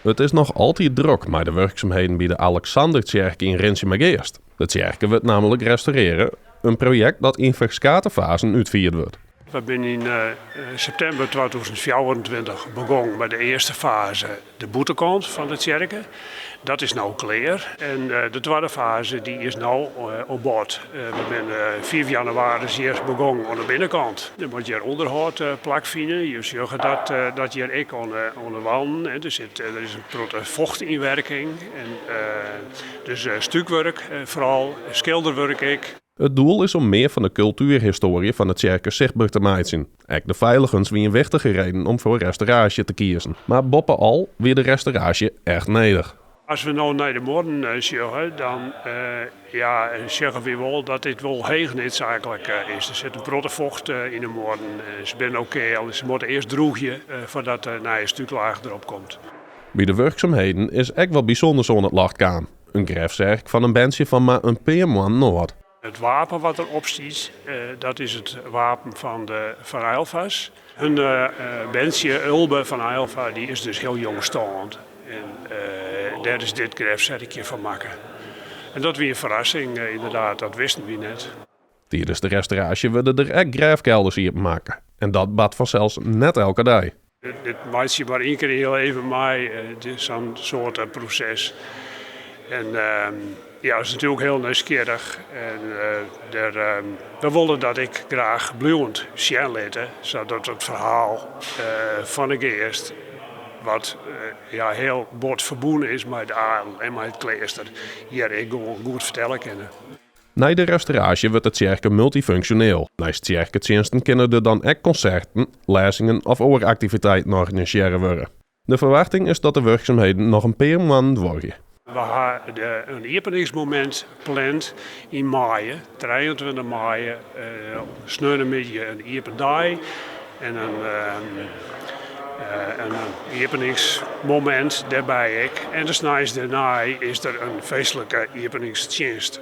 It is noch altyd drok mei de wurksumheden by de Alexandertsjerke yn Rinsumageast. De tsjerke wurdt nammentlik restaurearre, in projekt dat yn ferskate fazen útfierd wurdt. We binne yn septimber 2024 begûn mei de earste faze, de bûtenkant fan de tsjerke. Dat is no klear. En de twadde faze dy is no op bod. We binne fiif jannewaris earst begûn oan de binnenkant. Der moat hjir ûnderhâld plakfine. Je sjogge dat, dat hjir ek oan de wanden, der sit, der is in protte fochtynwurking. En dus stúkwurk foaral, skilderwurk ek. It doel is om mear fan de kultuerhistoarje fan de tsjerke sichtber te meitsjen. Ek de feiligens wie in wichtige reden om foar restauraasje te kiezen. Mar boppe-al wie de restauraasje echt nedich. As we no nei de muorren sjogge, dan ja, sjogge wy wol dat dit wol heech needsaaklik is. Der sit in protte focht yn de muorren. Se binne no keal, se moatte earst drûgje foardat de nije stúklaach derop komt. By de wurksumheden is ek wat bysûnders oan it ljocht kaam, in grêfserk fan in berntsje fan mar in pear moannen âld. It wapen wat der op stiet, dat is it wapen fan de Van Aylva's. Hun berntsje Ulbe van Aylva dy is dus hiel jong stoarn en dêr is dit grêfserkje fan makke. En dat wie in ferrassing ynderdaad, dat wisten wy net. Tidens de restauraasje wurde der ek grêfkelders iepenmakke en dat bart fansels net elke dei. Dit meitsje je mar ien kear yn je leven mei, sa'n soarte proses. En ja, it is natuerlik hiel nijsgjirrich. En der, we wolle dat ek graach bliuwend sjen litte, sadat it ferhaal fan de Geast, wat ja, hiel bot ferbûn is mei de adel en mei it kleaster, hjir ek gewoan goed fertelle kinne. Nei de restauraasje wurdt de tsjerke multyfunksjoneel. Neist tsjerketsjinsten kinne der dan ek konserten, lêzingen of oare aktiviteiten organisearre wurde. De ferwachting is dat de wurksumheden noch in pear moannen duorje. We ha in iepeningsmomint pland yn maaie, 23 maaie, sneontemiddei in iepen dei en in iepeningsmomint dêrby ek. En de sneins dêrnei is der in feestlike iepeningstsjinst.